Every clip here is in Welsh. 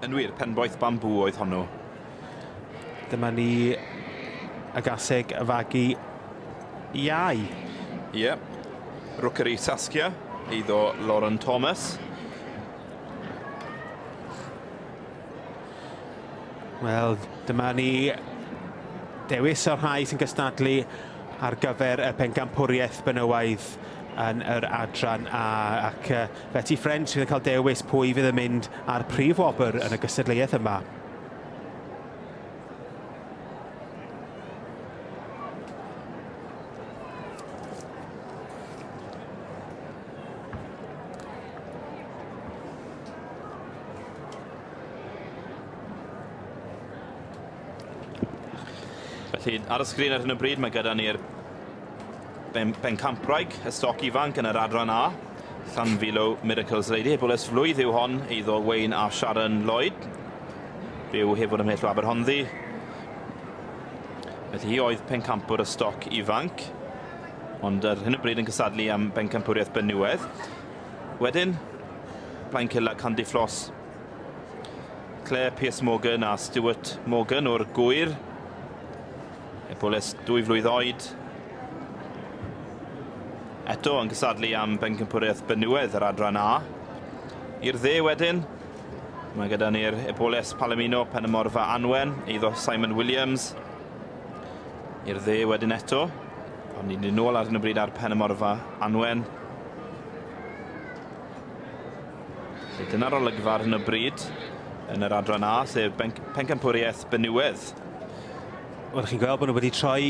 Yn wir, Penboeth Bambŵ oedd honno. Dyma ni y gaseg fagu iau. Ie. Yeah. Rookery Saskia, eiddo Lauren Thomas. Wel, dyma ni dewis o'r rhai sy'n gystadlu ar gyfer y pencampwriaeth benywaidd yn yr adran A, ac Betty French fydd yn cael dewis pwy fydd yn mynd â'r prif wobr yn y gystadleuaeth yma. Felly, ar y sgrin ar hyn o bryd, mae gyda ni'r ben, bencampwraig, y stoc ifanc yn yr adran A, Llanfilo Miracles Lady. Ebol ers flwydd yw hon, eiddo Wayne a Sharon Lloyd, byw hefyd ymhell o Aberhonddu. Felly hi oedd pencampwr y stoc ifanc, ond ar hyn o bryd yn cysadlu am bencampwriaeth benywedd. Wedyn, Blaencilla Candy Floss, Claire Pierce Morgan a Stuart Morgan o'r Gwyr. Eboles dwy flwydd oed. Eto yn cysadlu am bencampwriaeth benywedd yr adran A. I'r dde wedyn, mae gyda ni'r Eboles Palomino Penymorfa Anwen, eiddo Simon Williams. I'r dde wedyn eto, ond ni'n nôl ar hyn o bryd ar Penymorfa Anwen. Felly dyna'r olygfa ar hyn o bryd yn yr adran A, sef pencampwriaeth benywedd. Wel, chi'n gweld bod nhw wedi troi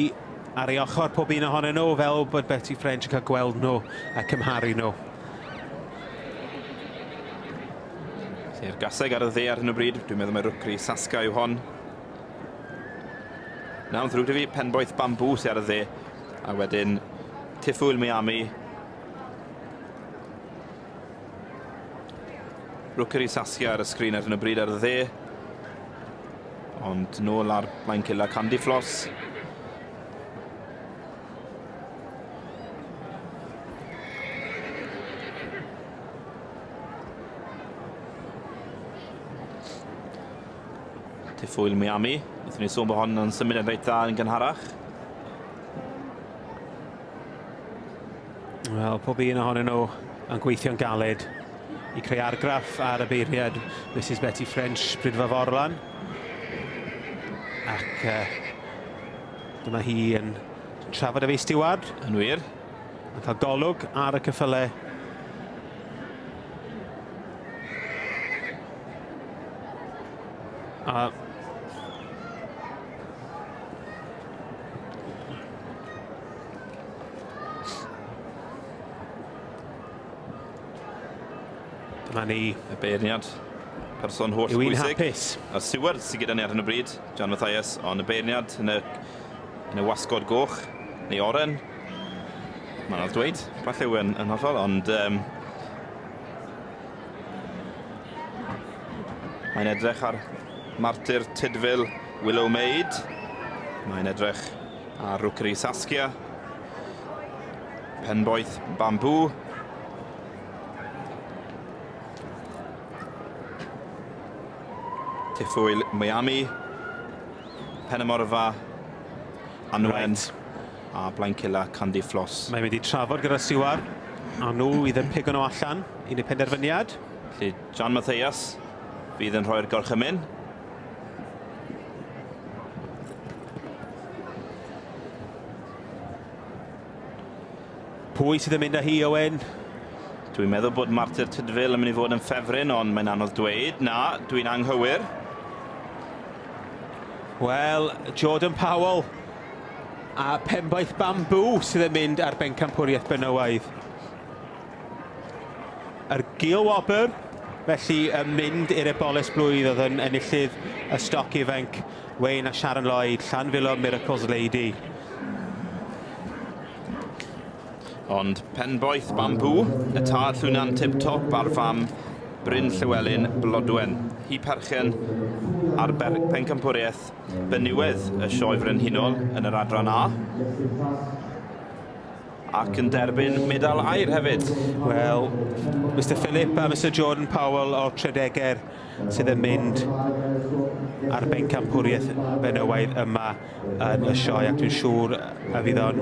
ar ei ochr pob un ohonyn nhw, fel bod Betty French yn cael gweld nhw a cymharu nhw. Felly'r gaseg ar y dde ar hyn o bryd, dwi'n meddwl mae Rwcri Sasga yw hon. Nawr, ddrwg 'da fi, Penboeth Bambŵ sydd ar y dde, a wedyn Tiffwyl Miami, Rookery Saskia ar y sgrin ar hyn o bryd ar y dde. Ond nôl ar Blaencilla Candy Floss. Tiffwyl Miami. Wnaethon ni sôn bod hon yn symud yn reit dda yn gynharach. Wel, pob un ohonyn nhw yn gweithio'n galed i creu argraff ar y beirniad Mrs Betty French, Prydfa Forlan. Ac dyma hi yn trafod efo'i stiward. Yn wir. Yn cael golwg ar y ceffylau. A Dyma ni. Y beirniad. Person holl Yw hi'n bwysig. hapus? Y steward sydd gyda ni ar hyn o bryd, John Mathias, ond y beirniad yn y, yn y wasgod goch, neu oren. Mae'n anodd dweud, falle yw yn, yn hollol, ond um, mae'n edrych ar Martyr Tudful Willow Maid. Mae'n edrych A Rookery Saskia. Penboeth Bamboo. Tiffwyl Miami. Penymorfa Anwen. Right. A Blaencilla Candy Floss. Mae'n mynd i trafod gyda Siwar a nhw i ddim pigo nhw allan i wneud penderfyniad. Felly John Mathias fydd yn rhoi'r gorchymyn. Pwy sydd yn mynd â hi, Owen? Dwi'n meddwl bod Martyr Tydfil yn mynd i fod yn ffefryn, ond mae'n anodd dweud. Na, dwi'n anghywir. Wel, Jordan Powell a Penboeth Bamboo sydd yn mynd ar bencampwriaeth benywaidd. Yr Gil Wobr, felly, yn mynd i'r eboles blwydd oedd yn enillydd y stoc ifanc Wayne a Sharon Lloyd, Llanfilo Miracles Lady. Ond Penboeth Bamboo, y tad Llwynan Tip Top a'r fam Bryn Llywelyn Blodwen. Hi perchen ar pencampwriaeth benywedd y Sioe Frenhinol yn yr adran A. Ac yn derbyn medal aur hefyd. Wel, Mr Philip a Mr Jordan Powell o'r Tredeger sydd yn mynd ar bencampwriaeth benywaidd yma yn y sioe ac dwi'n siŵr y fydd o'n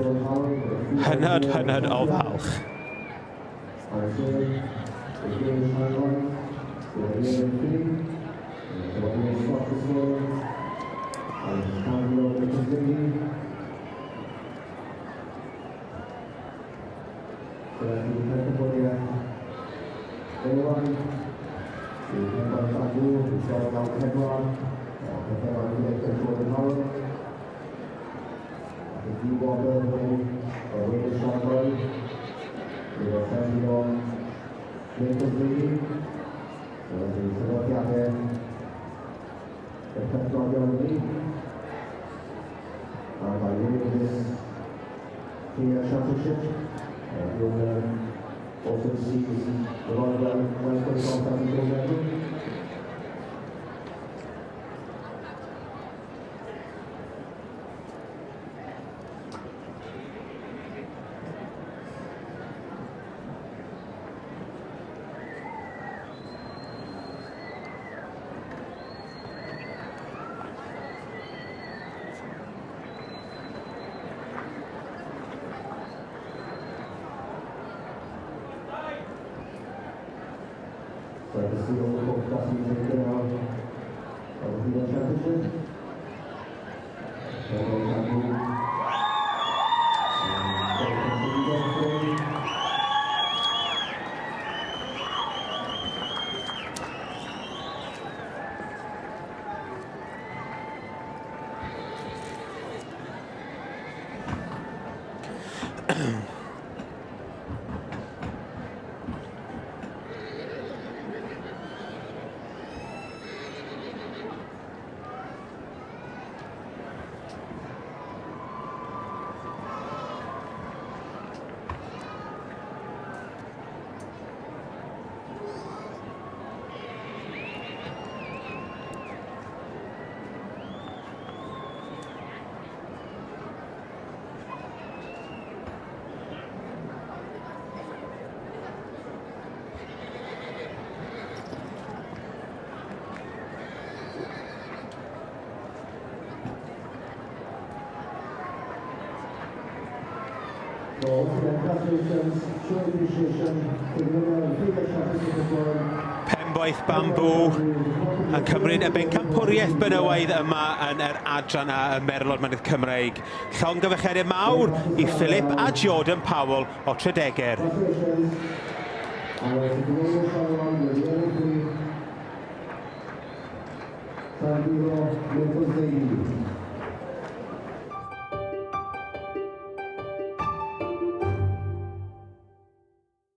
hynod, hynod o falch. Penboeth Bambŵ yn cymryd y bencampwriaeth benywaidd yma yn yr adran A y Merlod Mynydd Cymreig. Llongyfarchiadau mawr i Philip a Jordan Powell o Tredeger.